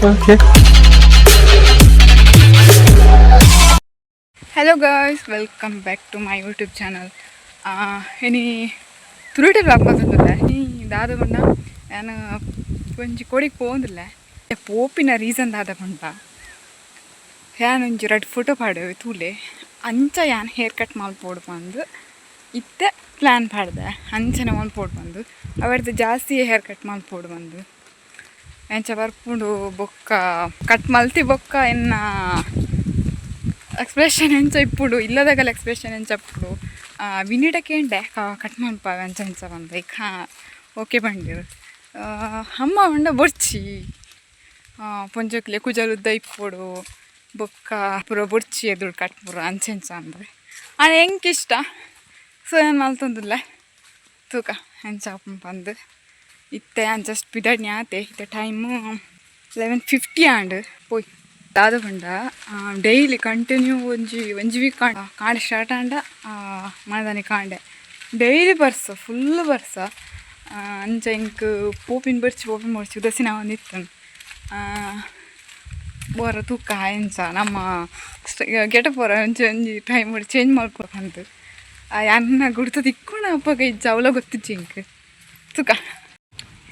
Okay. Hello guys, welcome back to my YouTube channel. ಇನಿ ತುರುಟೆ blog ಬಂದಿಲ್ಲ ಈ ದಾದ ಬಣ್ಣ ನಾನು ಒಂಜಿ ಕೋಡಿಗೆ ಪೋಂದಿಲ್ಲ. ಪೋಪಿನ ರೀಸನ್ ದಾದ ಪಂಡ, ಯಾನ್ ಒಂಜಿ ರಡ್ಡ್ ಫೋಟೋ ಪಾಡವೆ ತೂಲೆ. ಅಂಚ ಯಾನ್ ಹೇರ್ ಕಟ್ ಮಲ್ಪೊಡು ಪಂದ್ ಇತ್ತೆ ಪ್ಲ್ಯಾನ್ ಪಾಡ್ದೆ. ಅಂಚನೆ ಮಲ್ಪೊಡು ಪಂದ್, ಅವೆಡ್ದ್ ಜಾಸ್ತಿ ಹೇರ್ ಕಟ್ ಮಲ್ಪೊಡು ಪಂದ್ ಎಂಚ ಬರ್ಪುಂಡು, ಬೊಕ್ಕ ಕಟ್ ಮಲ್ತಿ ಬೊಕ್ಕ ಎನ್ನ ಎಕ್ಸ್ಪ್ರೆಷನ್ ಎಂಚ ಇಪ್ಪುಂಡು, ಇಲ್ಲದಾಗಲ ಎಕ್ಸ್ಪ್ರೆಷನ್ ಎಂಚ ಇಪ್ಪುಂಡು. ವಿನಿಡ ಕೇಂಡೆ, ಕಟ್ ಮನ್ಪಾವೆ ಅಂಚ ಅಂಚ ಪಂದ್. ಐಕ್ ಹಾಂ ಓಕೆ ಪಂಡೆರ್. ಅಮ್ಮ ಪಂಡ ಬೊರ್ಚಿ, ಪೊಂಜೋಕುಲೆ ಕುಜಲ್ ಉದ್ದ ಇಪ್ಪೊಡು, ಬೊಕ್ಕ ಪೂರ ಬೊರ್ಚಿ, ಎದುರು ಕಟ್ ಪೂರ ಅಂಚ ಇಂಚ ಅಂದ್. ಆಂಡ ಎಂಕ್ ಇಷ್ಟ, ಸೊ ಯಾನ್ ಮಲ್ತೊಂದುಲ್ಲೆ. ತೂಕ ಎಂಚ ಆಪುಂಡು ಪಂದ್. ಇತ್ತೆ ಯಾನ್ ಜಸ್ಟ್ ಪಿದಡ್ನೆ ಆತೆ. ಇತ್ತೆ ಟೈಮು 11:50 ಆಂಡ್. ಪೋಯ್ ದಾದ ಪಂಡ, ಡೈಲಿ ಕಂಟಿನ್ಯೂ ಒಂಜಿ ಒಂಜಿ ವೀಕ್ ಕಾಂಡೆ ಸ್ಟಾರ್ಟ್ ಆಂಡ ಮನದಾನಿ ಕಾಂಡೆ ಡೈಲಿ ಬರ್ಸ, ಫುಲ್ ಬರ್ಸ. ಅಂಚ ಎಂಕ್ ಪೋಪಿನ ಬರ್ಚಿ, ಪೋಪಿನ ಬರ್ಚಿ ಉದಾಸೀನ ಆವೊಂದಿತ್ತು. ಬೋರ ತೂಕ ಎಂಚ ನಮ್ಮ ಗೆಟಪ್ ಪೂರ ಒಂಜಿ ಒಂಜಿ ಟೈಮ್ ಚೇಂಜ್ ಮಲ್ಪೊ ಪಂದ್. ಯಾನ್ನ ಗುರ್ತ ತಿಕ್ಕುನ ಅಪಗ ಇಜ್ಜ, ಅವಲ ಗೊತ್ತಿಜ್ಜಿ ಎಂಕ್. ತೂಕ.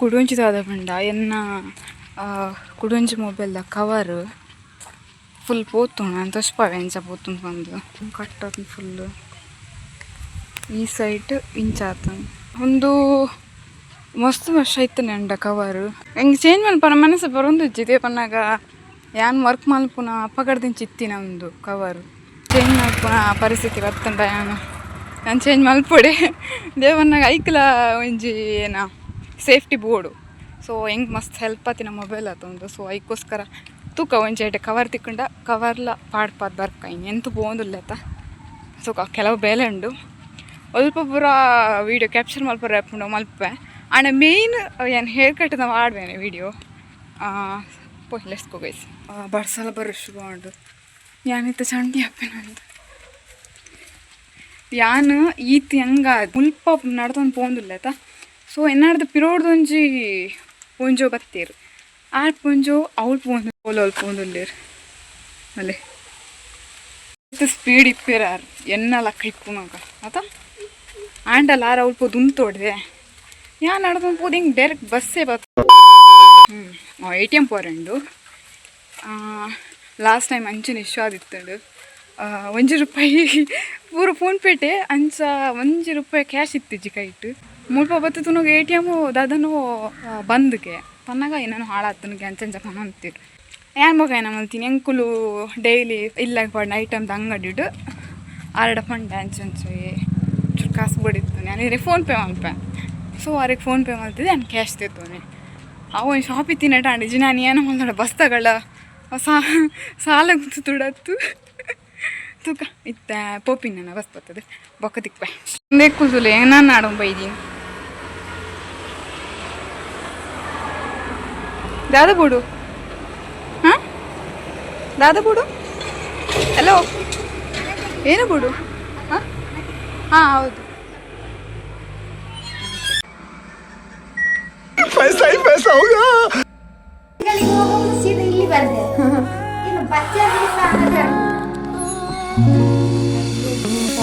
ಕುಡೊಂಜಿ ದಾದ ಪಂಡ, ಎನ್ನ ಕುಡೊಂಜಿ ಮೊಬೈಲ್ದ ಕವರ್ ಫುಲ್ ಪೋತುಂಡು. ನಾನು ತೋಜ್ಪಾವೆ ಎಂಚ ಪೋತುಂಡು ಪಂದ್. ಕಟ್ ಆತುಂಡು ಫುಲ್, ಈ ಸೈಡ್ ಇಂಚ ಆತುಂಡು. ಉಂದು ಮಸ್ತ್ ವರ್ಷ ಇತ್ತುಂಡು ಅಂಡ ಕವರ್. ಎಂಕ್ ಚೇಂಜ್ ಮನ್ಪುನ ಮನಸ್ಸು ಬರೊಂದಿಜ್ಜಿ. ಇದೇ ಪನ್ನಗ ಯಾನ್ ವರ್ಕ್ ಮಲ್ಪುನ ಅಪಗಡ್ದಿಂಚಿ ಇತ್ತಿನ ಉಂದು ಕವರ್. ಚೇಂಜ್ ಮಲ್ಪುನ ಪರಿಸ್ಥಿತಿ ಬತ್ತುಂಡ ಯಾನ್ ಯಾನ್ ಚೇಂಜ್ ಮಲ್ಪೊಡೆ. ದೇವನ್ನಾಗ ಐಕ್ಲ ಒಂಜಿ ಏನ ಸೇಫ್ಟಿ ಬೋಡು. ಸೊ ಎಂಕ್ ಮಸ್ತ್ ಹೆಲ್ಪ್ ಆತಿನ ಮೊಬೈಲ್ ಆತುಂಡು. ಸೊ ಐಕೋಸ್ಕರ ತೂಕ, ಒಂಜಿ ಐಟೆ ಕವರ್ ತಿಕ್ಕುಂಡ ಕವರ್ಲ ಪಾಡ್ಪಾದ್ ಬರ್ಕ. ಇನಿ ಎಂತ ಪೋವೊಂದುಲ್ಲೆತ. ತೂಕ, ಕೆಲವು ಬೇಲೆ ಉಂಡು. ಅಲ್ಪ ಪೂರ ವೀಡಿಯೋ ಕ್ಯಾಪ್ಚರ್ ಮಲ್ಪರೆ ಆಪುಂಡು, ಮಲ್ಪೆ. ಆಂಡ ಮೇಯ್ನ್ ಯಾನ್ ಹೇರ್ ಕಟ್ ಪಾಡ್ವೇನೆ ವೀಡಿಯೋ. ಪೋಯ್, let's go guys. ಬರ್ಸಲ ಬರೋ ಶುರು ಆಂಡ್. ಯಾನಿತ್ತೆ ಚಂಡಿ ಆಪೆನಂದ್. ಯಾನ್ ಈತ್ ಹೆಂಗ ಮುಲ್ಪ ನಡ್ತೊಂದು ಪೋವೊಂದುಲ್ಲೆತ. ಸೊ ಎನ್ನಾಡ್ದು ಪಿರೋಡ್ದೊಂಜಿ ಪೊಂಜೋ ಬತ್ತೆರ್. ಆರ್ ಪೊಂಜೋ ಅವ್ಲು ಪೋವೊಂದು, ಓಲು ಅವ್ಲು ಪೋವೊಂದುಲ್ಲೆರ್. ಅಲೆ ಸ್ಪೀಡ್ ಇಪ್ಪೆರ್ ಆರ್, ಎನ್ನ ಲೆಕ್ಕ ಇಪ್ಪುನಗ ಅತ. ಆಂಡಲ ಆರ್ ಅವ್ಲು ಪೋದು ಉಂತೋಡ್ದೆ. ಯಾನ್ ನಡ್ತೊಂದು ಪೋದು ಹಿಂಗೆ ಡೈರೆಕ್ಟ್ ಬಸ್ಸೇ ಬತ್. ಎಟಿಎಮ್ ಪೋರೆಂಡು. ಲಾಸ್ಟ್ ಟೈಮ್ ಅಂಚನೆ ಇಶ್ಯೂ ಆದಿತ್ತುಂಡು. 1 ರೂಪಾಯಿ ಪೂರ ಫೋನ್ ಪೇಟೆ. ಅಂಚ 1 ರೂಪಾಯಿ ಕ್ಯಾಶ್ ಇತ್ತಿಜ್ಜಿ ಕೈಟ್. ಮುಲ್ಪ ಬತ್ತು ತೂನಗ ಎಟಿಎಮ್ ದಾದನೋ ಬಂದ್ಗೆ ಪನ್ನಗ ಏನೇನೋ ಹಾಳಾತನಿಗೆ ಅಂಚ ಅಂಚ ಪನೊಂತಿರು. ಯಾನ್ ಬೊಕ ಏನ ಮಲ್ತೀನಿ, ಎಂಕುಲು ಡೈಲಿ ಇಲ್ಲಗ್ ಪಾಡ್ನ ಐಟಮ್ದ ಅಂಗಡಿಡ್ ಆರಡ ಪಂಡೆ, ಅಂಚ ಅಂಚ ಚೂರು ಕಾಸು ಬೋಡಿತ್ತು, ನಾನು ಇರೆಗ್ ಫೋನ್ ಪೇ ಮಲ್ಪೆ. ಸೊ ಆರೆಗ್ ಫೋನ್ ಪೇ ಮಲ್ತಿದ್ದೆ, ಯಾನ್ ಕ್ಯಾಶ್ ದೆತ್ತೊನೆ. ಅವು ಒಂಜಿ ಶಾಪ್ ಇತ್ತಿನಟ ಆಂಡ್. ನಾನು ಏನ ಮಲ್ದಡ, ಬಸ್ತಗಳ ಸಾಲ ತುಡತ್ತು. ತೂಕ, ಇತ್ತೆ ಪೋಪಿನ ಬಸ್ ಬರ್ತದೆ, ಬೊಕ್ಕ ತಿಕ್ಪೆ. ಒಂದೇ ಕುಲ್ದುಲೆ ಏನಾನ ಆಡೊಂದು ಬೈದೀನಿ. ದಾದ ಬೋಡು? ಹಾಂ, ದಾದ ಬೋಡು? ಹಲೋ, ಏನು ಬೋಡು? ಹಾಂ ಹಾಂ, ಹೌದು. पैसा ही पैसा होगा. ಗಳಿಗೆ ಹೋಗುವುದು ಸೀದಾ ಇಲ್ಲಿ ಬಂದೆ. ಇನ್ನು ಬಚ್ಚ ಸಾಲ.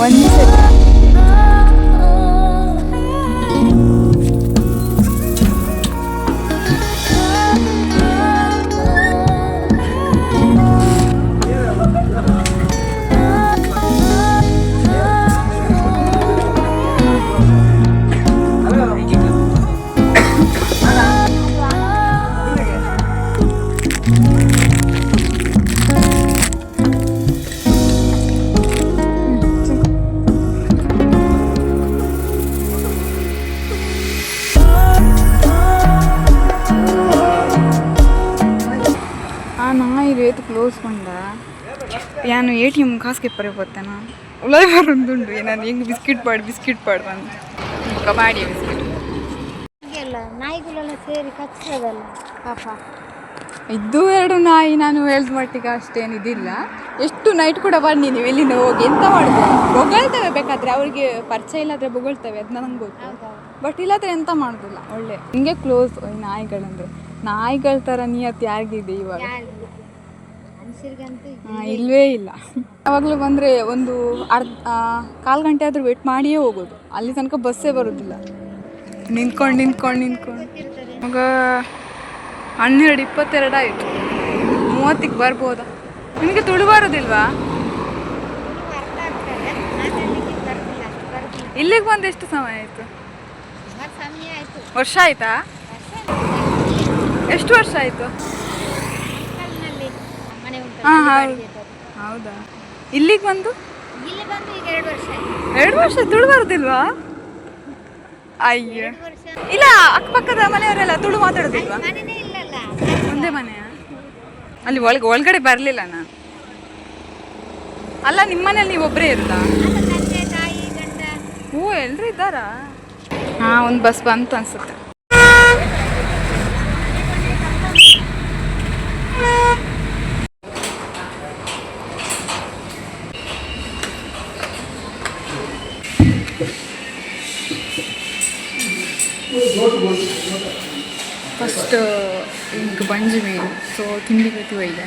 ಒಂದು ಸಲ ಆ ನಾಯಿ ರೇತು ಕ್ಲೋಸ್ ಪಂಡ, ಯಾನು ಎಟಿಎಮ್ ಕಾಸು ಕೆಪ್ಪರೆ ಪೋತೆನ. ಉಲಾಯಿ ಬರೊಂದುಂಡು. ನಾನು ಹೆಂಗ್ ಬಿಸ್ಕಿಟ್ ಪಾಡ್, ಬಿಸ್ಕಿಟ್ ಪಾಡ್ ಬಂದು ಬೊಕ ಪಾಡಿಯೆ ಬಿಸ್ಕಿಟ್. ಎಲ್ಲ ನಾಯಿಗಳೆಲ್ಲ ಸೇರಿ ಕಚ್ತದಲ್ಲ ಪಾಪ. ಇದ್ದು ಎರಡು ನಾಯಿ. ನಾನು ಹೇಳ್ದ ಮಟ್ಟಿಗೆ ಅಷ್ಟೇನು ಇದಿಲ್ಲ. ಎಷ್ಟು ನೈಟ್ ಕೂಡ ಬನ್ನಿ ನೀವು ಎಲ್ಲಿಂದ ಹೋಗಿ, ಎಂತ ಮಾಡುದು, ಬೊಗಳ್ತವೆ. ಬೇಕಾದ್ರೆ ಅವ್ರಿಗೆ ಪರಿಚಯ ಇಲ್ಲಾದ್ರೆ ಬೊಗಳ್ತವೆ, ಅದು ನನಗೆ ಗೊತ್ತು. ಬಟ್ ಇಲ್ಲಾದ್ರೆ ಎಂತ ಮಾಡುದಿಲ್ಲ. ಒಳ್ಳೆ ಹಿಂಗೆ ಕ್ಲೋಸ್ ನಾಯಿಗಳಂದ್ರೆ. ನಾಯಿಗಳ ಥರ ನಿಯತ್ತು ಯಾರಿಗಿದೆ ಇವಾಗ? ಯಾರಿಗೂ, ಮನುಷ್ಯರಿಗಂತೂ. ಇಲ್ವೇ ಇಲ್ಲ. ಯಾವಾಗಲೂ ಬಂದರೆ ಒಂದು ಅರ್ಧ ಕಾಲು ಗಂಟೆ ಆದರೂ ವೇಟ್ ಮಾಡಿಯೇ ಹೋಗೋದು. ಅಲ್ಲಿ ತನಕ ಬಸ್ಸೇ ಬರೋದಿಲ್ಲ. ನಿಂತ್ಕೊಂಡು ನಿಂತ್ಕೊಂಡು ನಿಂತ್ಕೊಂಡು. ಗೊತ್ತಿರ್ತದೆ. ಮಗ, 12:22 ಆಯಿತು. 30ಕ್ಕೆ ಬರ್ಬೋದಾ? ನಿಮಗೆ ತುಳು ಬರೋದಿಲ್ವಾ? ತುಳು ಅರ್ಥ ಆಗ್ತದೆ, ಮಾತಾಡ್ಲಿಕ್ಕೆ ಬರುದಿಲ್ಲ, ಅಷ್ಟು ಬರುದಿಲ್ಲ. ಇಲ್ಲಿಗೆ ಬಂದು ಎಷ್ಟು ಸಮಯ ಆಯಿತು? ಸುಮಾರು ಸಮಯ ಆಯ್ತು. ವರ್ಷ ಆಯ್ತಾ? ವರ್ಷ ಆಯ್ತು. ಎಷ್ಟು ವರ್ಷ ಆಯಿತು? ಕಲ್ಲಿನಲ್ಲಿ ಮನೆ ಉಂಟು. ಹಾ, ಅಲ್ಲಿ ಹೌದು. ಬಾಡಿಗೆ ಇದ್ದದ್ದು. ಹೌದಾ? ಇಲ್ಲಿಗೆ ಬಂದು? ಇಲ್ಲಿ ಬಂದು ಈಗ 2 ವರ್ಷ ಆಯ್ತು. 2 ವರ್ಷ ತುಳು ಬರೋದಿಲ್ವಾ? ಅಯ್ಯೋ. 2 ವರ್ಷ. ಇಲ್ಲ, ಅಕ್ಕಪಕ್ಕದ ಮನೆಯವರೆಲ್ಲ ತುಳು ಮಾತಾಡೋದಿಲ್ವಾ? ಮನೆನೇ ಇಲ್ಲಲ್ಲ. ಒಂದೇ ಮನೆಯಾ? ಅಲ್ಲಿ ಒಳಗೆ ಒಳಗಡೆ ಬರಲಿಲ್ಲ ನಾನು. ಅಲ್ಲ, ನಿಮ್ಮ ಮನೇಲಿ ನೀವು ಒಬ್ಬರೇ ಇರುದಾ? ಅಲ್ಲ, ತಂದೆ ತಾಯಿ ಗಂಡ. ಓ, ಎಲ್ಲರೂ ಇದ್ದಾರಾ? ಹಾಂ, ಒಂದು ಬಸ್ ಬಂತು ಅನ್ಸುತ್ತೆ. ಫಸ್ಟ್ ಇಂಕ್ ಬಂಜಿ ಮೀನು. ಸೊ ತಿಂಡಿ ಗತಿ ಒಯ್ದೆ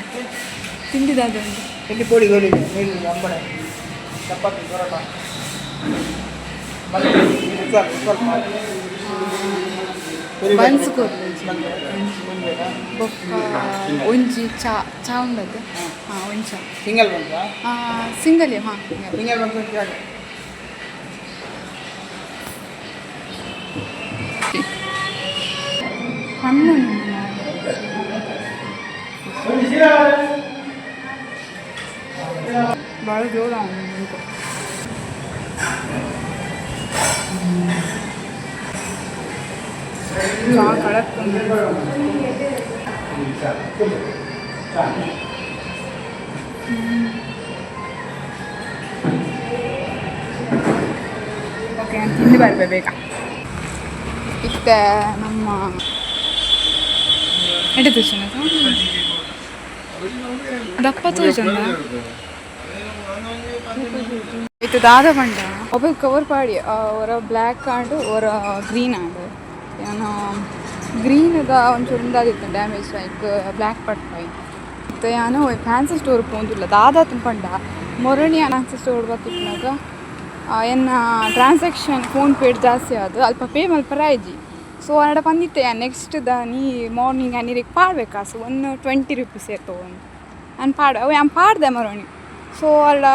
ತಿಂಡಿದಾದ ಉಂಟು. ಇಲ್ಲಿ ಪೋಡಿ ಗೋಲಿ ನೀರು ಅಂಬಡೆ ಚಪಾತಿ ಪರೋಟ ಸ್ವಲ್ಪ ಬನ್ಸ್ ಬೊಕ್ಕ ಒಂಜಿ ಚಾ. ಚಾ ಉಂಡದ್ದು? ಹಾಂ, ಒಂಜಿ ಚಾ. ಸಿಂಗಲ್ ಬಂತಾ? ಸಿಂಗಲ್, ಹಾಂ. ಸಿಂಗಲ್ ಬಂತು ಜಾಗ. ಹಣ್ಣು. ಭಾಳ ಜೋರ. ಚಾ ಕಳಕ್. ಓಕೆ, ನಾನು ತಿಂದು ಬರ್ಬೇಕು ಬೇಗ. ಇತ್ತೆ ನಮ್ಮ ಎಡೆ ತೋಚನ ದಪ್ಪ ತೋಜಂದ. ಇತ್ತು ದಾದ ಬಂಡ ಒಬ್ಬ ಕವರ್ ಪಾಡಿ. ಹೊರ ಬ್ಲ್ಯಾಕ್ ಆಂಡ್ ಹೊರ ಗ್ರೀನ್ ಆಂಡ್. ಏನು ಗ್ರೀನ್ದ ಒಂಚೂರು ಉಂದಾದಿತ್ತು ಡ್ಯಾಮೇಜ್, ಲೈಕ್ ಬ್ಲ್ಯಾಕ್ ಪಟ್ಪಾಯಿ. ಇತ್ತೆ ಯಾನು ಫ್ಯಾನ್ಸಿ ಸ್ಟೋರ್ ಪೋಂದಿಲ್ಲ. ದಾದ ಪಂಡ ಮೊರಣಿ ಫ್ಯಾನ್ಸಿ ಸ್ಟೋರ್ ಬತ್ತಿಪ್ಪುನಗ ಎನ್ನ ಟ್ರಾನ್ಸಾಕ್ಷನ್ ಫೋನ್ ಪೇಡ್ ಜಾಸ್ತಿ ಆದು ಅಲ್ಪ ಪೇ ಮಲ್ಪರ ಆಯ್ಜಿ. ಸೊ ಅರಡ ಪಂದಿತ್ತೆ, ನೆಕ್ಸ್ಟ್ the ನೀ ಮಾರ್ನಿಂಗ್ ನೀರಿಗೆ ಪಾಡ್ಬೇಕಾ? ಸೊ 120 ರುಪೀಸ್ ತೊಗೊಂಡು ನಾನು ಪಾಡ ಅವು ಯಾನ್ ಪಾಡ್ದೆ ಮರೋಣಿ. ಸೊ ಅಲ್ಲ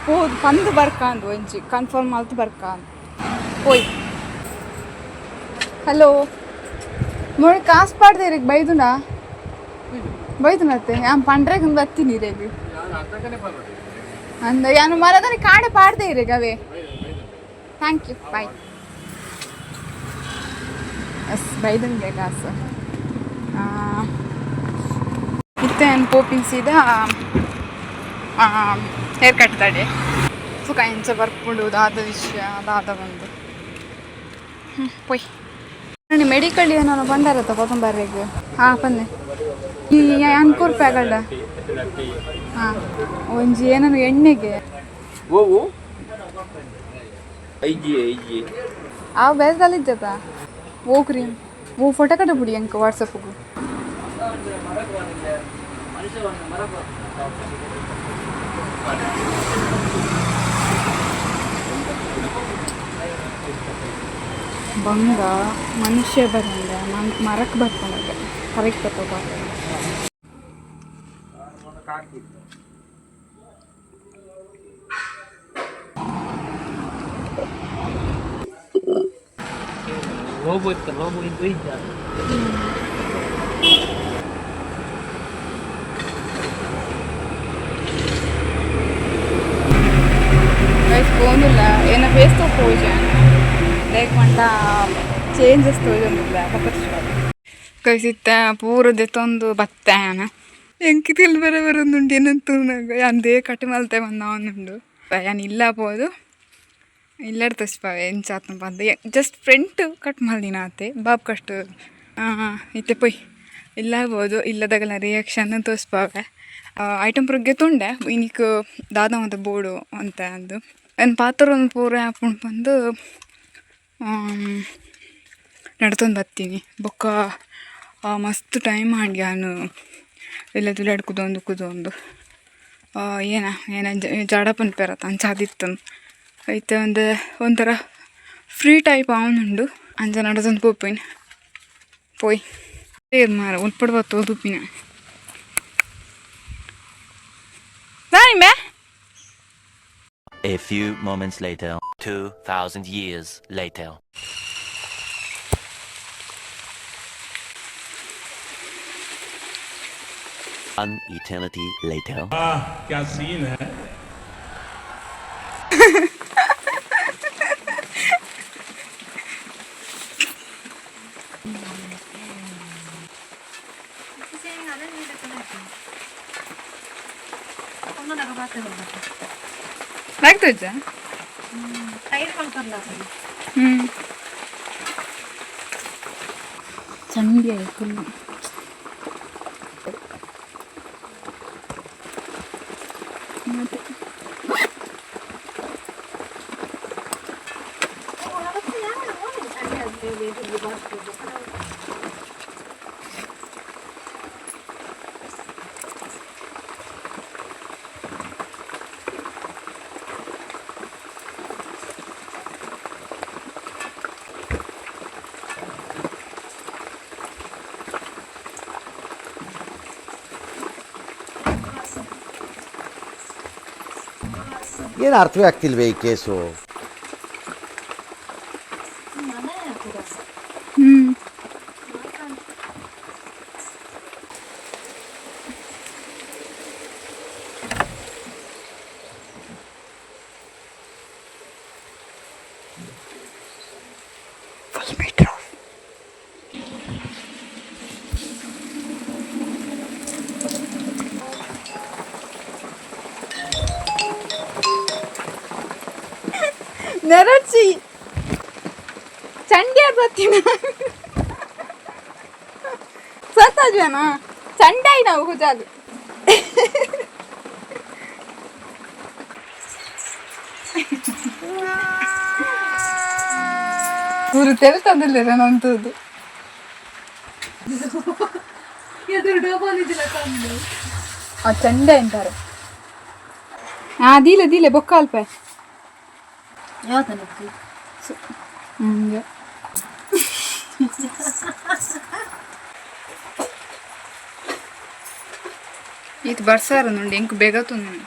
ಪೋದು ಪಂದು ಬರ್ಕಾಂದು ಒಂಜಿ ಕನ್ಫರ್ಮ್ ಮಲ್ತು ಬರ್ಕಾಂದು ಪೋಯ್. ಹಲೋ, ಮೊಳೆ ಕಾಸು ಪಾಡ್ದೆ ಇರಕ್ಕೆ ಬೈದುನಾ? ಬೈದುನತ್ತೆ. ಯಾನ್ ಪಂಡ್ರೆಗ್ ಬತ್ತೀನಿ ಇರೆಗ್ ಅಂದ. ಯಾನು ಮರದಲ್ಲಿ ಕಾಡೆ ಪಾಡ್ದೆ ಇರೆಗ್ ಅವೇ. Thank you, bye. S ಬೈದಂಗೆ ಕಾಸು. ಇತ್ತೆ ನಾನು ಪೋಪಿನ ಸೀದಾ ಹೇರ್ ಕಟ್ ತಡೆ. ಸುಖ ಎಂಚ ಬರ್ಪುಂಡು, ದಾದ ವಿಷಯ ದಾದ ಬಂದು. ಹ್ಞೂ, ಪೊಯ್. ಮೆಡಿಕಲ್ ಏನೋ ಬಂದಾರತ್ತ ಕೊತ್ತಂಬರ್ರೆಗ್. ಹಾಂ, ಪನ್ನೆ. ಈ ಅನ್ಕೂರ್ ಪ್ಯಾಗಲ್ಡ. ಹಾಂ, ಒಂಜಿ ಏನೋ ಎಣ್ಣೆಗೆ. ಓವು ಐಜಿ ಐಜಿ. ಆ ಬೇಸದಲ್ಲಿದ್ದದ ಓ ಕ್ರೀಮ್ ಓ ಫೋಟೋ ಕಟ್ಟ ಬಿಡಿ ಅಂಕ ವಾಟ್ಸಪ್ಗೂ. ಬಂಗ ಮನುಷ್ಯ ಬರಂಗ ಮರಕ್ಕೆ ಬರ್ಕೊಂಡಾಗ ಕರೆಕ್ಟ್ ತಗೋ. ರೋಬೋ ಇತ್ತು, ರೋಬೋ ಇದ್ದು ಇದ್ದ. ಗೈಸ್, ಫೋನಿಲ್ಲ ಏನೋ ಫೇಸ್ ತೋಜ ಲೈಕ್ ಮಂಟ ಚೇಂಜಸ್ ತೋಜೊಂದಿಲ್ಲ. ಪಕ್ಕ ಗೈಸ್, ಇತ್ತ ಪೂರ ದೆತ್ತೊಂದು ಬತ್ತೆ. ಎಂಕ್ ತಿಲ್ ಬರ ಬರೊಂದುಂಡು ಏನಂತ ಅಂದೇ ಕಟ್ಟಿ ಮಲ್ತೆ ಬಂದ ಒಂದುಂಡು. ಯಾನ್ ಇಲ್ಲ ಪೋದು ಇಲ್ಲಡ್ ತೋಚ್ಪಾವೆ ಎಂಚಾತ್ನ ಪಂದ್. ಜಸ್ಟ್ ಫ್ರಂಟ್ ಕಟ್ ಮಲ್ದಿನ ಆತೆ ಬಾಬ್ ಕಷ್ಟು. ಇತ್ತೆ ಪೊಯ್ ಇಲ್ಲ ಬೋದು ಇಲ್ಲದಾಗಲ ರಿಯಾಕ್ಷನ್ ತೋಚ್ಪಾವೆ. ಐಟಮ್ ಪೂರ ಗೆತುಂಡೆ. ಇನಿಕ್ ದಾದ ಮಾತ ಬೋಡು ಅಂತ ಅಂದು ಏನ್ ಪಾತ್ರ ಒಂದು ಪೂರ ಆಪುಂಡು ಪಂದು ನಡ್ತೊಂದು ಬತ್ತೀನಿ. ಬೊಕ್ಕ ಮಸ್ತ್ ಟೈಮ್ ಆಂಡ್ ಯಾನ್ ಇಲ್ಲ ತುಲೆಡ್ ಕುದೊಂದು ಕುದೊಂದು ಏನ ಏನ ಜಡ ಪನ್ಪೆರತ ಅಂಚಾದಿತ್ತನ್ ಐತೆ ಒಂದು ಒಂಥರ ಫ್ರೀ ಟೈಪ್ ಆವೊಂದುಂಡು ಅಂಚ ನಡತೊಂದು ಪೋಪಿನ ಪೋಯ್ ಮಾರ ಉಲ್ಪಡ್ ಬತ್ತು ತೂಪಿನ ದಾನಿಂಬೆ. A few moments later, 2,000 years later. One eternity later. वाह क्या सीन है। ಲಾಗ್ತೋಜಾ? ಹ್ಞೂ, ಚಂಡಿ ಆಯ್ತು. ಮತ್ತೆ ಏನು ಅರ್ಥವೇ ಆಗ್ತಿಲ್ವೇ ಈ ಕೇಸು? ಹ್ಞೂ. Full meter off. ನೆರಚಿ ಚಂಡಿಯ ಬರ್ತೀನ ಸತ್ತಾಜ್ವೇನಾ ಚಂಡಾಯಿ ನಾವು ಹುಜಾಗ. ಊರು ತೆಲ್ತದಿಲ್ಲ ನಂತದ್ದು. ಆ ಚಂಡ ಎಂತಾರೆ. ಹಾ, ದೀಲೆ ದೀಲೆ ಬೊಕ್ಕ ಅಲ್ಪ. ಹಂಗೆ ಇದು ಬರ್ಸಾರ నుండి ఇంక బెగతుంది.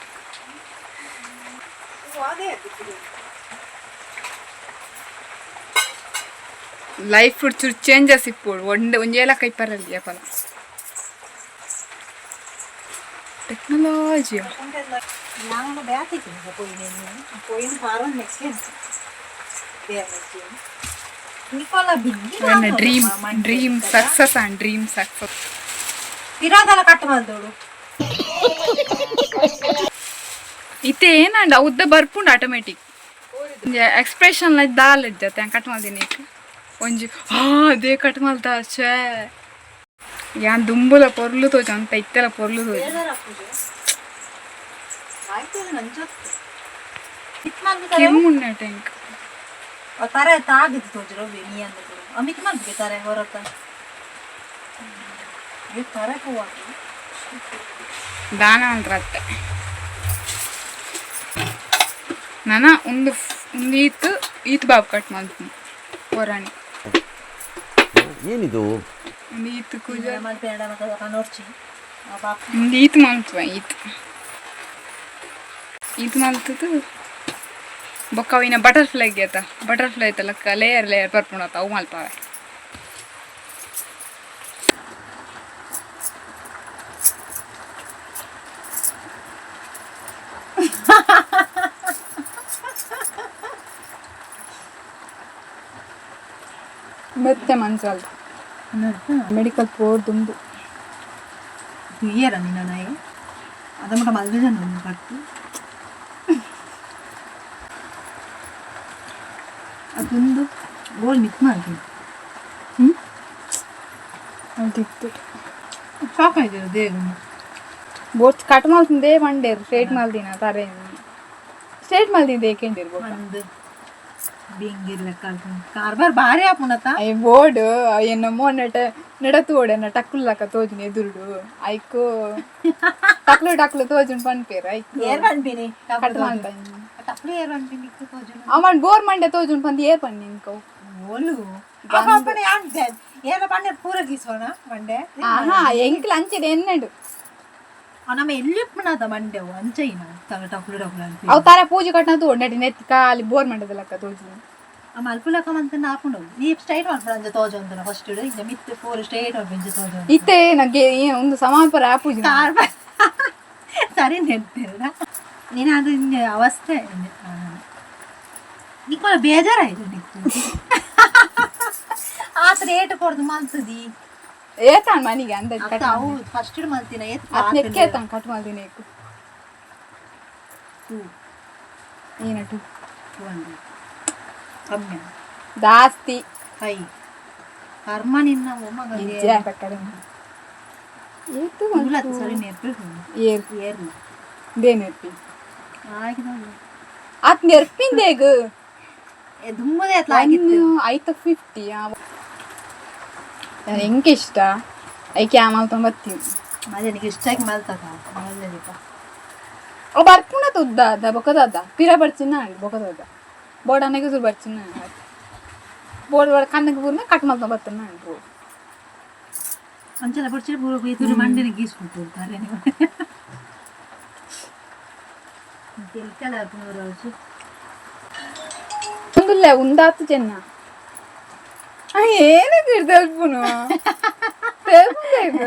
ಲೈಫ್ ಚೂರು ಚೇಂಜಸ್ ಇಪ್ಪೋಡು ಒಂಡೆ ಒಂಜೇಲ ಕೈಪರಲ್ಲಿ ಅಪಲ technology. Dream dream success and dream success. ಪಿರಾದಲ cut ಮಾಡ್ದೋಡು. ಇತ್ತೆ ಏನಂಡ ಉದ್ದ ಬರ್ಪುಂಡು ಆಟೋಮೆಟಿಕ್ ಎಕ್ಸ್ಪ್ರೆಷನ್ ದಾಲ್ ಇಜ್ಜತೆ. ಕಟ್ ಮಲ್ದಿನಿ ಒಂಜಿ. ಹಾ, ಅದೇ ಕಟ್ ಮಲ್ತ. ಛೇ, ಯಾನ್ ದುಂಬುಲ ಪೊರ್ಲು ತೋಜ ಅಂತ ಇತ್ತೆಲ ಪೊರ್ಲು ತೋಜ. ಕಿಮ್ಮುಂಡ ಟ್ಯಾಂಕ್. ತಾರೆ ತಾಗಿದ್ದು ತೋಜರು ನೀ ಅಂದ ಅಮಿತ್ ಮಲ್ಗೆ ತಾರೆ ಹೊರತ ತಾರೆ ಪೂವ. ದಾನ ಅಂತ್ರತ್ತೆ ನನ ಒಂದು ಒಂದು ಈತ್ ಈತ್ ಬಾಬ್ ಕಟ್ ಮಲ್ಪು ಹೊರಾಣಿ. ಏನಿದು? ಒಂದು ಈತ್ ಕುಜ. ಮಲ್ಪೆರಡ ಮತ್ತೆ ನೋಡ್ಚಿ ಬಾಪ್. ಒಂದು ಈತ್ ಮಲ್ಪುವ, ಈತ್ ಈತ್ ಮಲ್ತದ್ದು ಬೊಕ್ಕ ಅವಿನ ಬಟರ್ಫ್ಲೈ ಆತ ಬಟರ್ಫ್ಲೈ ಐತಲ್ಲ, ಲೇಯರ್ ಲೇಯರ್ ಬರ್ಪುಂಡತ ಅವು ಮಲ್ಪವೆ. ಮತ್ತೆ ಮನ್ಸಲ್ ಮೆಡಿಕಲ್ ಪೋರ್ದುಂಡು. ಇಯ್ಯರ ನಿನ್ನ ನಾಯಿ ಅದ ಮಟ ಮಲ್ದೆ ಜನ ಕಟ್ಟು ಅದೊಂದು ಗೋಲ್ ಮಿಕ್ ಮಾಡ್ತೀನಿ. ಹ್ಞೂ, ಅದಿತ್ತು. ಸಾಕಾಯ್ತು ದೇಗ. ಬೋರ್ಚ್ ಕಟ್ ಮಲ್ತಿಂದೇ ಮಂಡೇರು ಸ್ಟ್ರೇಟ್ ಮಲ್ದಿನ ತಾರೆ ಸ್ಟ್ರೇಟ್ ಮಲ್ತಿದ್ದೆ ಏಕೆಂದಿರ್ಬೋದು. ಒಂದು ಬೆಂಗಿರ್ಲೆಕ್ಕ ಕಾರ್ಬಾರ್ ಭಾರಿ ಆಪುಣತ. ಅಯ್ಯ ಬೋರ್ಡ್ ಎನ್ನ ಮೋನೆಟ ನಡತು ಓಡೆನ ಟಕ್ಲು ಲಕ್ಕ ತೋಜುನಿ ಎದುರುಡು ಐಕು ಟಕ್ಲು ಟಕ್ಲು ತೋಜುನ್ ಪನ್ಪೇರು ಐಕ್. ಏರ್ ಪನ್ಪಿನಿ? ಕಟ್ ಮಾಡ್ದ. ಟಕ್ಲು ಏರ್ ಪನ್ಪಿನಿ ತೋಜುನು? ಅಮನ್ ಬೋರ್ ಮಂಡೆ ತೋಜುನ್ ಪಂದ್ ಏರ್ ಪನ್ನಿ ಇಂಕವು. ಓಲು ಅಪ್ಪ ಯಾನ್ ಏರ ಪಂಡೆ ಪೂರ ಗೀಸೋಣ ಮಂಡೆ. ಆಹಾ, ಎಂಕ್ಲ ಅಂಚೆಡ್ ಎನ್ನಡು. ನಮ್ಮ ಎಲ್ಲಿ ಉಪ್ಪುನಾತ ಮಂಡೆ ಅಂಚೈನ ಟಕ್ಲು ಟಕ್ಲು ಅನ್ಪಿ. ಅವು ತರ ಪೂಜೆ ಕಟ್ನ ತೋಡ್ ನೆಟ್ಟಿ ನೆತ್ತಿ ಖಾಲಿ ಬೋರ್ ಮಂಡದ ಲಕ್ಕ ತೋಜುನಿ. ಆ ಮಲ್ಪುಲಕ ಮಂತನ ಆಪುಂಡು. ನೀ ಸ್ಟ್ರೈಟ್ ಮಲ್ಪುಣ ಅಂಚ ತೋಜೊಂತನ ಫಸ್ಟ್ ಇಂಚ ಮಿತ್ತು ಪೂರ ಸ್ಟ್ರೈಟ್ ಮಲ್ಪು ಇಂಚ ತೋಜೊಂದು. ಇತ್ತೆ ನಗೆ ಒಂದು ಸಮಾಪರ ಆಪುಜಿ. ಕಾರ್ಬಾರ್ ಸರಿ ನೆಡ್ತಿರ ನೀನು ಅದು ಹಿಂಗೆ ಅವಸ್ಥೆ. ನಿಕ್ಕೋಲ ಬೇಜಾರಾಯ್ತು ನಿಕ್ಕು ಆತ ರೇಟ್ ಕೊಡ್ದು ಮಲ್ತದಿ. ಏತಾನ್ ಮನಿಗೆ ಅಂದಾಜ್ ಕಟ್. ಅವು ಫಸ್ಟ್ ಮಲ್ತಿನ ಏತ್? ಅತ್ ನೆಕ್ಕೆ ಏತಾನ್ ಕಟ್ ಮಲ್ದಿನ ಏಕು? ಟೂ. ಏನ ಟು? 200 ಕಮ್ಮಿ. ಜಾಸ್ತಿ. ಫೈ ಕರ್ಮ ನಿನ್ನ ಮೊಮ್ಮಗ. ನಿಜ ಕಡಿಮೆ ಏತು? ಸರಿ ನೆರ್ಪಿ. ಏರ್? ಏರ್ನ. ದೇನೆರ್ಪಿ? ಆಗಿದ. ಆತ್ ನೆರ್ಪಿಂದೇಗ್. ದುಮ್ಮದೇ ಅತ್ಲ ಆಗಿತ್ತು. ಐತ 50 ಎಂಕೆ ಇಷ್ಟ ಐಕೆ ಆಮಲ್ ತೊಂಬತ್ತೀವಿ. ಅದೇ ನಿನಗೆ ಇಷ್ಟ ಆಗಿ ಮಲ್ತದ ಒಳ್ಳೆದಿಪ್ಪ. ಅವು ಬರ್ಪುಣ ತುದ್ದ ಅದ ಬೊಕದದ ಪಿರ ಬರ್ಚಿನ ಬೊಕದದ ಬೋರ್ಡ್ ಅನ್ನಗೆ ಸುರು ಬರ್ಚಿನ ಬೋರ್ಡ್ ಒಳ ಕಣ್ಣಗೆ ಬೂರ್ನ ಕಟ್ ಮಲ್ತ ಬತ್ತನ. ಅಂಚೆಲ್ಲ ಬಡ್ಚಿರ ಪೂರ ಎದುರು ಮಂಡಿನ ಗೀಸ್ಬಿಟ್ಟು ನೀವು ತೆಲ್ಕಲ ಪೂರ. ಒಂದುಲ್ಲ ಉಂದಾತು ಚೆನ್ನ ಏನಕ್ಕೆ ತೆಲ್ಪುನು ತೆಲ್ಪು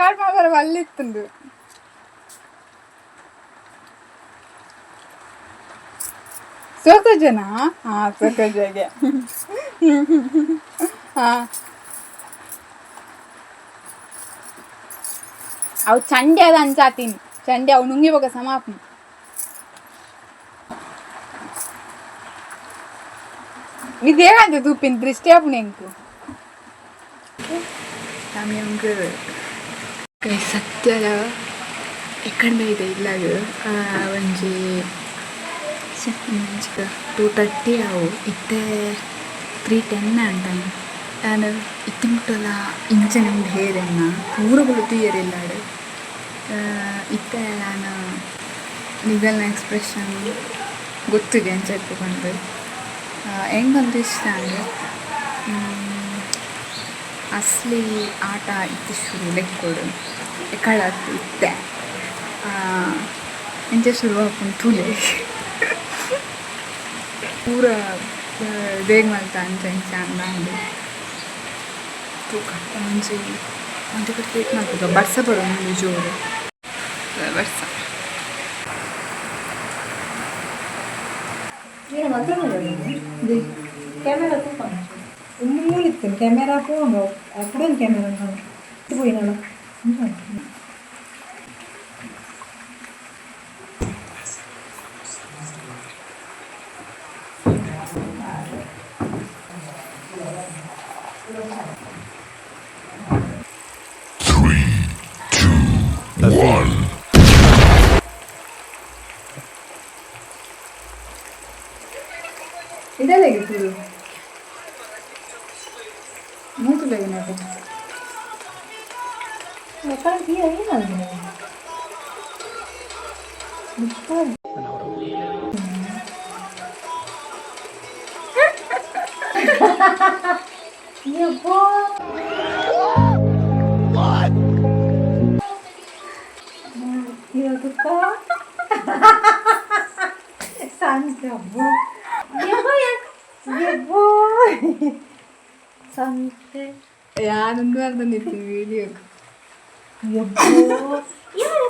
ಕಾಟ್ ಮಾಡ್ಬಾರ ಅಲ್ಲಿತ್ತಂದು. ಸೋಕಜನಾ? ಹಾ, ಸೋಕಜಗೆ. ಹಾ, ಅವು ಚಂಡಿ ಅದ ಅಂಚಾತೀನಿ ಚಂಡಿ ಅವು ನುಂಗಿ ಹೋಗ ಸಮಾಪ್ನ. ನೀದೇಗಂತೆ ತೂಪಿನ ದೃಷ್ಟಿ ಆಪುಣ ಎಂಕು ಸತ್ಯದ ಎಕ್ಕಡೆ ಇದೆ ಇಲ್ಲಾಗ ಒಂಜಿ 2:30 ಆವು. ಇತ್ತೆ 3:10 ಅಂಟ. ನಾನು ಇತ್ತೆ ಮುಟ್ಟಲ ಇಂಚ ನಮ್ದು ಹೇರೆನ್ನ ಪೂರ ತೂಯರಿಲ್ಲಾಡು. ಇತ್ತೆ ನಾನು ನಿಗಲ್ನ ಎಕ್ಸ್ಪ್ರೆಷನ್ ಗೊತ್ತಿದೆ ಅಂಚ ಇಪ್ಪುಕೊಂಡು ಹೆಂಗಂತ ಇಷ್ಟ ಅಂದರೆ ಅಸ್ಲಿ ಆಟ ಇತ್ತು ಶುರು ಲೆಕ್ಕೊಡು ಎಕ್ಕಳತ್ತು ಇತ್ತೆ ಇಂಚ ಶುರು ಆಪುಂಡು ತೂಲೆ. ಪೂರ ಬೇಗ ಮಲ್ತ ಅಂಚ ಇಂಚ ಅಂದಾಂಡು ತೂಕ. ಒಂಜಿ ಒಂಜಿ ಕಡೆ ವೇಟ್ ಮಲ್ಪುಗ. ಬರ್ಸ ಬರೋದು ಜೋರು ಬರ್ಸ. ಕ್ಯಾಮೆರಾ ಮೂಲಿತ್ತು ಕ್ಯಾಮೆರಾ ಫೋನ್ ಅప్పుడు ಕ್ಯಾಮೆರಾ పోయినా. One. ಇದೆಲ್ಲ ಇತ್ತು ಮೂತು నాకు. ఎక్కడ తీయాలి? ಸಂತೆ. ಯಾನೊಂದು ಅರ್ಧ ವಿಡಿಯೋ.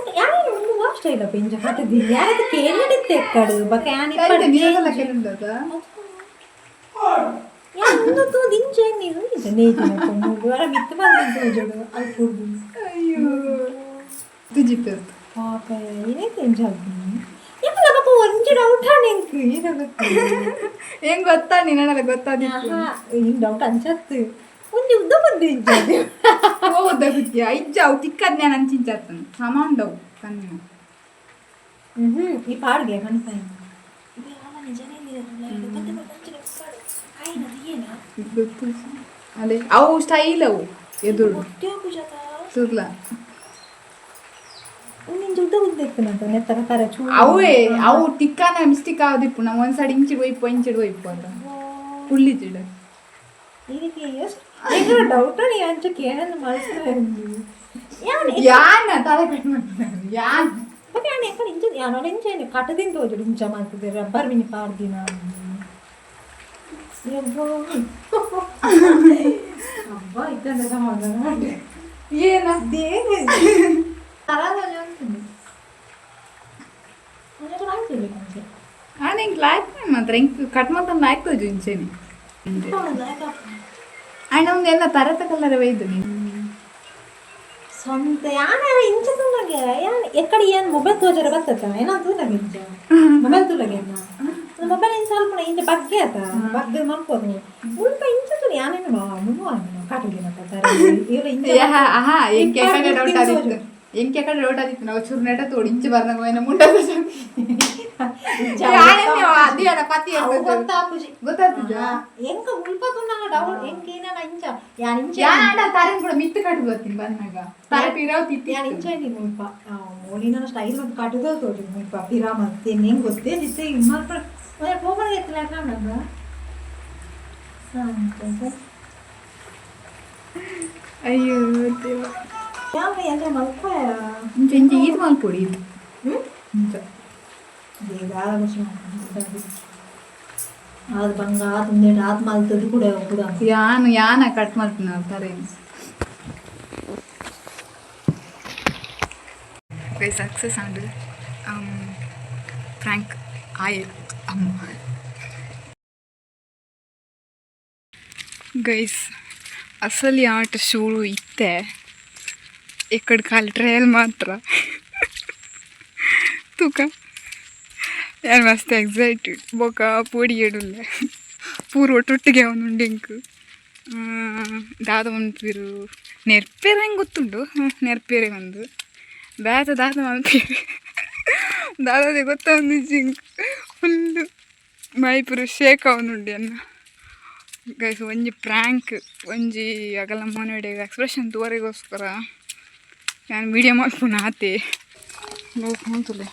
ಯಾರು పింజ ಹಾಟది ಯಾರದು ಕೇಳಿಡುತ್ತೆ ಎಕ್ಕಡು ಬಕ ಯಾನ್ ಯಾನ್ ತೂ ದಿಂಚೆ ನೀನು ನೇಜಿನ ಕೊಂಬು ವರ ಮಿತ್ತು ಬಂದು ತೋಜಡು ಅಲ್ಪ. ಅಯ್ಯೋ, ತುಜಿತ್ತು. ಪಾಪ ಏನೇ ಎಂಜಾಗ್ನಿ ಯಪ್ಪ ಬಕ ಒಂಜಿ ಡೌಟ್ ಎಂಕ್ ಏನಾಗುತ್ತೆ? ಹೆಂಗ್ ಗೊತ್ತಾ ನೀನಲ್ಲ ಗೊತ್ತಾದಿತ್ತು. ಹಿಂಗ್ ಡೌಟ್ ಅಂಚತ್ತು ಒಂಜಿ ಉದ್ದ ಬಂದು ಇಂಚ. ಹೋದ ಗುತ್ತಿಯ ಇಜ್ಜ ಅವು ತಿಕ್ಕದ್ ಜ್ಞಾನ ಅಂಚಿಂಚತ್ತನು ಸಮಾಂಡವು ಕಣ್ಣು. ಈ ಪಾಡ್ಗೆ ಕಣ್ಸಾಯಿ. ಗೊತ್ತು ಅದೇ, ಅವು ಸ್ಟೈಲ್, ಅವು ಎದುರು ಸುರ್ಲ. ನಿನ್ ಜುಡ್ಡ ಗುದ್ದಿತ್ತು ನೆತ್ತರ ಕರ ಚೂ. ಅವೇ ಅವು ಟಿಕ್ಕಾನ ಮಿಸ್ಟೇಕ್ ಆದಿಪ್ಪು. ನಾವು ಒಂದು ಸೈಡ್ ಇಂಚಿಡ್ ಒಯ್ಪು, ಇಂಚಿಡ್ ಒಯ್ಪು ಅಂತ ಪುಳ್ಳಿ ಚಿಡ. ಇದಕ್ಕೆ ಎಷ್ಟು ಡೌಟ್ ನೀ ಅಂಚ ಕೇಳಂದು ಮನಸ್ಸು. ಯಾನ ತಲೆ ಕಟ್ ಮಾಡ್ತಾರೆ ಯಾನ್. ಬಟ್ ನಾನು ಎక్కడ ಇಂಚ ಯಾನೋಡ ಇಂಚ ಏನು ಕಟದಿಂದ ತೋಜುಡು ಇಂಚ ಮಾಡ್ತದೆ ರಬ್ಬರ್ ಮಿನಿ ಪಾಡ್ದಿನ. ಅಬ್ಬಾ, ಇದ್ದಂಡ ಸಮಾಧಾನ ಮಾಡಿ. ಏನ? ಆಂಡ್ ಎಂಕ್ ಲಾಯ್ಕ್ ಮಾತ್ರ, ಎಂಕ್ ಕಟ್ ಮಾತ್ರ ಲಾಯ್ಕ್ ತೋಜು ಇಂಚೆನೆ. ಆಂಡ್ ಒಂದು ಎಲ್ಲ ತರತ ಕಲರ್ ಒಯ್ದು ನೀನು. ಸ್ವಂತ ಯಾನ ಇಂಚ ತೂನಗೆ ಯಾನ್ ಎಕ್ಕಡ ಏನ್ ಮೊಬೈಲ್ ತೋಜರ ಬರ್ತದ ಏನೋ ತೂನಗೆ ಇಂಚ ಮೊಬೈಲ್ ತೂಲಗೆ ಮೊಬೈಲ್ ಇಂಚ ಸ್ವಲ್ಪ ಇಂಚ ಬಗ್ಗೆ ಆತ ಬಗ್ಗೆ ಮಲ್ಪೋದು ಮುಲ್ಪ ಇಂಚ ತೂನ ಯಾನೇನು ಮುನ್ನು ಕಾಟುಗೆ ಮಾತಾಡ್ತಾರೆ ಇವ್ರು ಇಂಚ. ಆಹಾ, ಎಂಕ್ ಎಕ್ಕಡ ಡೌಟ್ ಆದಿತ್ತು, ಎಂಕ್ ಎಕ್ಕಡ ಡೌಟ್ ಆದಿತ್ತು. ನಾವು ಚೂರು ನೆಟ ತೋಡು ಇಂಚ ಬರ್ನಾಗ ಹೋಯ್ನ ಮುಂಡ. ಪತಿ. ಅವು ಗೊತ್ತಾಪುಜಿ. ಗೊತ್ತಾಗ್ತದ. ಎಂಕ ಮುಲ್ಪ ತೂನಗ ಡೌಟ್ ಎಂಕ ಏನ ಇಂಚ ಯಾನ್ ಇಂಚ. ಯಾಡ ತಾರೆನ್ ಕೂಡ ಮಿತ್ತು ಕಟ್ಟು ಬರ್ತೀನಿ ಬಂದಾಗ ತಾರೆ ಪಿರಾವ್ ತಿತ್ತಿ. ಯಾನ್ ಇಂಚ ಇದ್ದೀನಿ ಮುಲ್ಪ ಓಲಿನ ಸ್ಟೈಲ್ ಮತ್ತು ಕಟುದ ತೋಜು ಮುಲ್ಪ ಪಿರಾ ಮತ್ತೆ ನಿಂಗೆ ಗೊತ್ತೇ ಜಿತ್ತೆ ಮಾತ್ರ ಪೋಪನ ಎತ್ತಲ ಕಾಣದ ಸಂತ. ಅಯ್ಯೋ ದೇವ. ಯಾವ ಎಂತ ಮಲ್ಪ. ಇಂಚ ಇಂಚ ಈದ್ ಮಲ್ಪೊಡಿ ಇದು. ಇಂಚ. ಅದು ಬಂಗ ಆತ್ ಆತ್ ಮಲ್ತದ್ದು ಕೂಡ ಕೂಡ. ಯಾನು ಯಾನ ಕಟ್ ಮಾಡ್ತೀನಿ ತಾರೆ. ಸಕ್ಸಸ್ ಆಂಡ್ ಫ್ರಾಂಕ್ ಆಯ್ ಅಮ್ಮ. ಗೈಸ್, ಅಸಲಿ ಆಟ ಶುರು ಇತ್ತೆ. ಎಕ್ಕಡ ಖಾಲಿ ಟ್ರಯಲ್ ಮಾತ್ರ. ತೂಕ, ಯಾನ್ ಮಸ್ತ್ ಎಕ್ಸೈಟೆಡ್. ಬೊಕ ಪೋಡಿಗೆಡುಲ್ಲೆ, ಪೂರ ಒಟ್ಟೊಟ್ಟಿಗೆ ಅವನುಂಡು. ಎಂಕ್ ದಾದ ಮನ್ಪೆರು, ನೆರ್ಪೇರೆ ಹೆಂಗೆ ಗೊತ್ತುಂಡು, ನೆರ್ಪೇರೆ ಒಂದು ಬೇತ ದಾದ ಮನ್ಪೇರು ದಾದಾದೆ ಗೊತ್ತಾವೊಂದಿಜ್ಜಿ ಎಂಕ್. ಫುಲ್ಲು ಮೈ ಪೂರ ಶೇಕ್ ಆವೊಂದುಂಡು ಎನ್ನ. ಗೈಸ್, ಒಂಜಿ ಪ್ರ್ಯಾಂಕ್, ಒಂಜಿ ಅಗಲ ಮೋನೆಡ್ ಎಕ್ಸ್ಪ್ರೆಷನ್ ತೂವರೆಗೋಸ್ಕರ ಯಾನ್ ವೀಡಿಯೋ ಮಲ್ಪುನ ಆತೆ. ತೂಲೆ.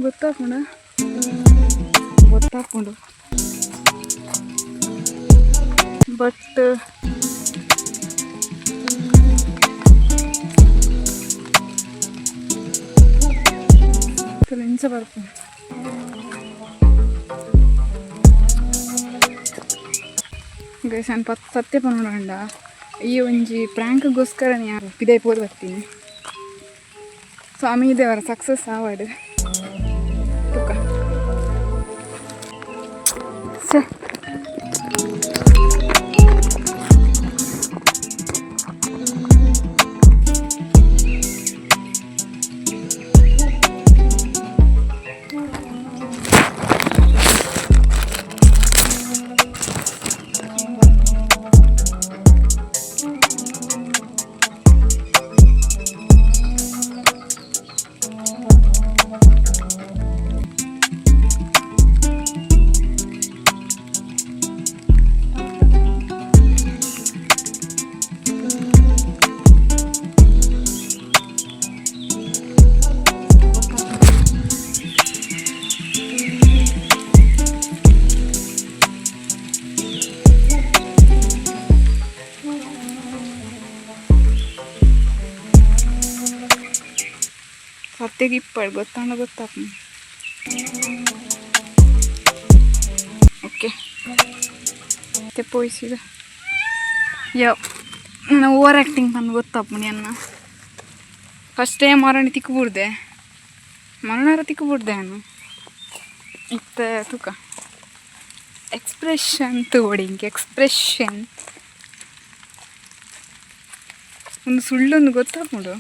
ಗೊತ್ತಾಪುಂಡ, ಗೊತ್ತಾಪುಂಡು. ಬಟ್ ಇಂಚ ಬರ್ಪುಂಡು. ಗೈಸ್, ನಾನು ಪತ್ ಸತ್ಯ ಪನೊಡಾಂಡ ಈ ಒಂಜಿ ಪ್ರಾಂಕ್ಗೋಸ್ಕರ ಪಿದೈ ಪೋದು ಬರ್ತೀನಿ. ಸ್ವಾಮಿ ದೇವರ ಸಕ್ಸಸ್ ಆವಡ್. ತುಕ ಸೆ. ಸತ್ಯಗೆ ಇಪ್ಪಡು ಗೊತ್ತಾಂಡ ಗೊತ್ತಾಪ. ಓಕೆ, ಮತ್ತೆ ಪೋಯಿಸಿದ ಯೋ ನಾನು ಓವರ್ ಆ್ಯಕ್ಟಿಂಗ್ ಬಂದು ಗೊತ್ತಾಪುಂಡು ಅನ್ನ. ಫಸ್ಟ್ ಟೈಮ್ ಮರಣ ತಿಕ್ಕು ಮರಣಾರ ತಿಕ್ಕು ಬುಡ್ದೆ ನಾನು. ಇತ್ತೆ ತುಕ ಎಕ್ಸ್ಪ್ರೆಷನ್ ತೋಡಿ, ಹಿಂಗೆ ಎಕ್ಸ್ಪ್ರೆಷನ್. ಒಂದು ಸುಳ್ಳೊಂದು ಗೊತ್ತಾಪುಂಡು.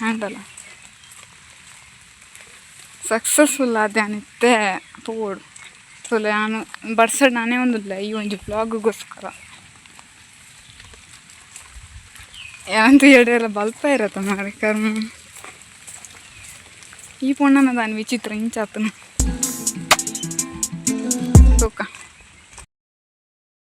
ಆಂಡಲ ಸಕ್ಸಸ್ಫುಲ್ ಆದ್ ಯಾನಿತ್ತೆ ತೋಡು ತೂಲೆ. ಯಾನ್ ಬರ್ಸಡ್ ನಾನೇ ಒಂದುಲ್ಲ ಈ ಒಂಜಿ ವ್ಲಾಗ್ಗೋಸ್ಕರ. ಯಾಂತ ಎಡೆಲ್ಲ ಬಲ್ಪ ಇರತ್ತ ಮಾರೆ ಕರ್ಮ. ಈ ಪೊಣ್ಣನ ದಾನಿ ವಿಚಿತ್ರ ಇಂಚಾತನ ತೂಕ.